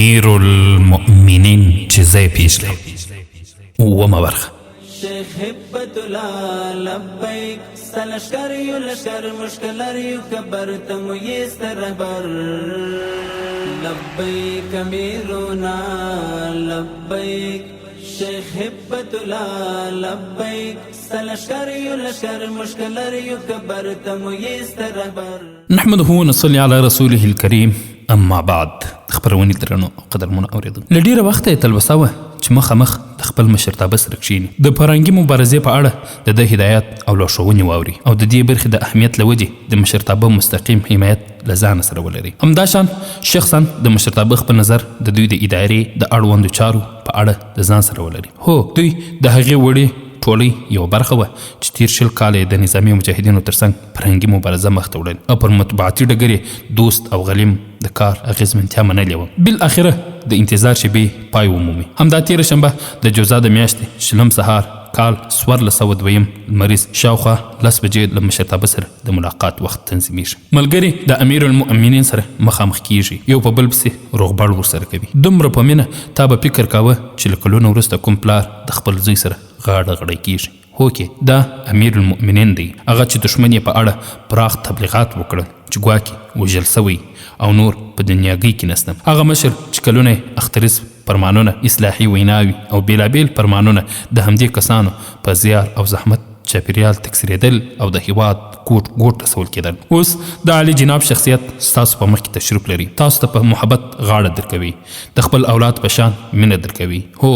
امیرالمؤمنین چې زه یې پېژنم. اوومه برخه. شیخ هبت الله لبیک، ستا لښکر یو لښکر، موږ کلر یو کبر، ته مو یې ستر رهبر. لبیک امیرنا لبیک، شیخ هبت الله لبیک، ستا لښکر یو لښکر، موږ کلر یو کبر، ته مو یې ستر رهبر. نحمده ونصلي علی رسوله الکریم، اما بعد. د خپرونې درنو او قدرمنو اورېدونکو، له ډېره وخته یې تلوسه وه چې مخامخ د خپل مشرتابه سره کښېني، د فرهنګي مبارزې په اړه د ده هدایات او لارښوونې واوري او د دې برخې د اهمیت له وجې د مشرتابه مستقیم حمایت له ځانه سره ولري. همداشان شخصا د مشرتابه خپل نظر د دوی د ادارې د اړوندو چارو په اړه له ځان سره ولري. هو، دوی د هغې وړې ټولۍ یوه برخه وه چې تېر 20 کاله یې د نظامي مجاهدینو ترڅنګ فرهنګي مبارزه مخته وړل او پر مطبوعاتي ډګر یې دوست او غلیم د کار اغېزمنتیا منلې وه. بالاخره د انتظار شېبې پای ومومي. همدا تېره شنبه د جوزا د میاشتې 20 سهار، کال 1402 لمریز، شاوخوا 10 بجې له مشرتابه سره د ملاقات وخت تنظیمېږي. ملګري د امیرالمؤمنین سره مخامخ کېږي، یو په بل پسې روغبړ ورسره کوي. دومره په مینه، تا به فکر کاوه چې له کلونو وروسته کوم پلار د خپل زوی سره غاړه غړۍ کېږي. هوکې، دا امیرالمؤمنین دی، هغه چې دښمن یې په اړه پراخ تبلیغات وکړل چې ګواکې وژل شوی او نور په دنیاګۍ کې نشته. هغه مشر چې کلونه یې اختریز فرمانونه، اصلاحي ویناوې او بېلابېل فرمانونه د همدې کسانو په زیار او زحمت چاپېریال تکثیرېدل او د هیواد ګوټ ګوټ رسول کېدل. اوس د عالي جناب شخصیت ستاسو په مخ کې تشریف لري، تاسو ته په محبت غاړه درکوي، د خپل اولاد په شان مینه درکوي. هو،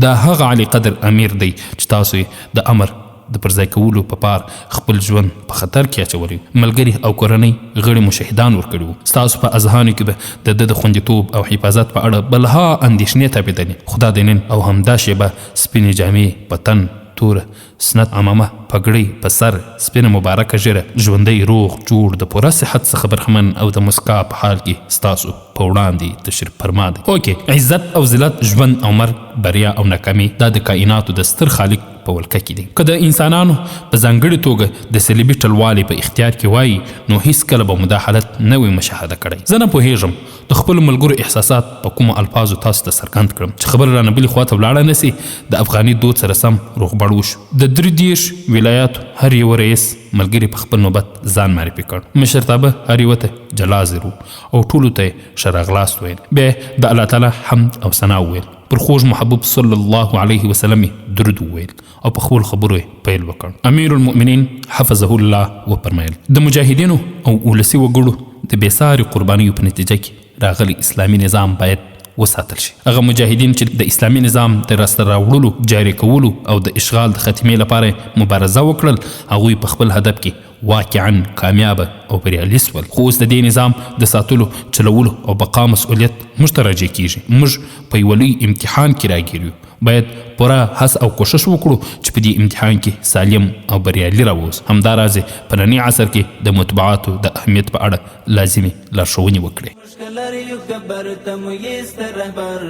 دا هغه عالي قدر امیر دی چې تاسو یې د امر د پر ځای کولو په پار خپل ژوند په خطر کې اچولی، ملګري او کورنۍ غړي مو شهیدان ورکړي وو. ستاسو په اذهانو کې به د ده د خوندیتوب او حفاظت په اړه بلها اندېښنې تابېدلې. خو دا دی نن او همدا شېبه سپینې جامې په تن، توره سنت عمامه پګړۍ په سر، سپینه مبارکه ږیره، ژوندی، روغ جوړ، د پوره صحت څخه برخمن او د مسکا په حال کې ستاسو په وړاندې تشریف فرما دی. هوکې، عزت او ذلت، ژوند او مرګ، بریا او ناکامي دا د کائناتو د ستر خالق په ولکه کې دي. که د انسانانو په ځانګړې توګه د صلیبي ټلوالې په اختیار کې وای، نو هیڅکله به مو دا حالت نه وی مشاهده کړی. زه نه پوهېږم د خپلو ملګرو احساسات په کومو الفاظو تاسو ته څرګند کړم چې خبره رانه بلې خواته ولاړه نه شي. د افغاني دود سره سم روغبړ وشو. د 33 ولایاتو هر یوه رئیس ملګري په خپل نوبت ځان معرفي کړ. مشرتابه هر یوه ته جلا ځیر وو او ټولو ته یې ښه راغلاست ویل. بیا یې د الله تعالی حمد او ثنا وویل، پر خوږ محبوب صلی الله علیه وسلم یې درود وویل او په خپلو خبرو یې پیل وکړ. امیر المؤمنین حفظه الله وفرمایل، د مجاهدینو او ولسي وګړو د بې ساري قربانیو په نتیجه کې راغلی اسلامي نظام باید وساتل شي. هغه مجاهدین چې د اسلامي نظام د لاسته راوړلو، جاري کولو او د اشغال د خاتمې لپاره مبارزه وکړل، هغوی په خپل هدف کې واقعا کامیابه او بریالي شول. خو اوس د دې نظام د ساتلو، چلولو او بقا مسؤلیت موږ ته راجع کېږي. موږ په یوه لوی امتحان کې راګیر یو، باید پوره هڅه او کوښښ وکړو چې په دې امتحان کې سالم او بریالي راووځو. همداراز یې په نني عصر کې د مطبوعاتو د اهمیت په اړه لازمې لارښوونې وکړې. مشکلر یو کبر، ته مو یې ستر رهبر.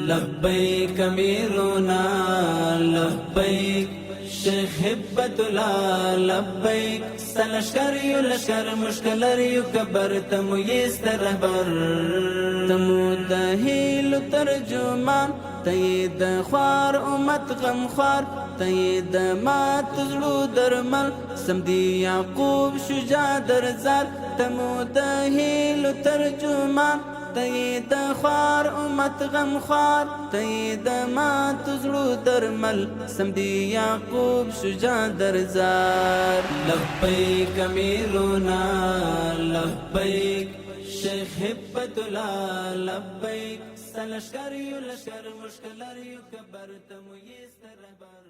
لبیک امیرنا لبیک، شیخ هبت الله لبیک، ستا لښکر یو لښکر، موږ کلر یو کبر، ته مو یې ستر رهبر. ته مو د هیلو ترجمان، ته یې د خوار امت غمخوار، ته یې د ماتو زړو درمل، سم دی یعقوب شجاع درزار. ته مو د هیلو ترجمان، ته یې د خوار امت غمخوار، ته یې د ماتو زړو درمل، سم دی یعقوب شجاع درزار. لبیک امیرنا لبیک، شیخ هبت الله لبیک، ستا لښکر یو لښکر، موږ کلر یو کبر، ته مو یې ستر رهبر.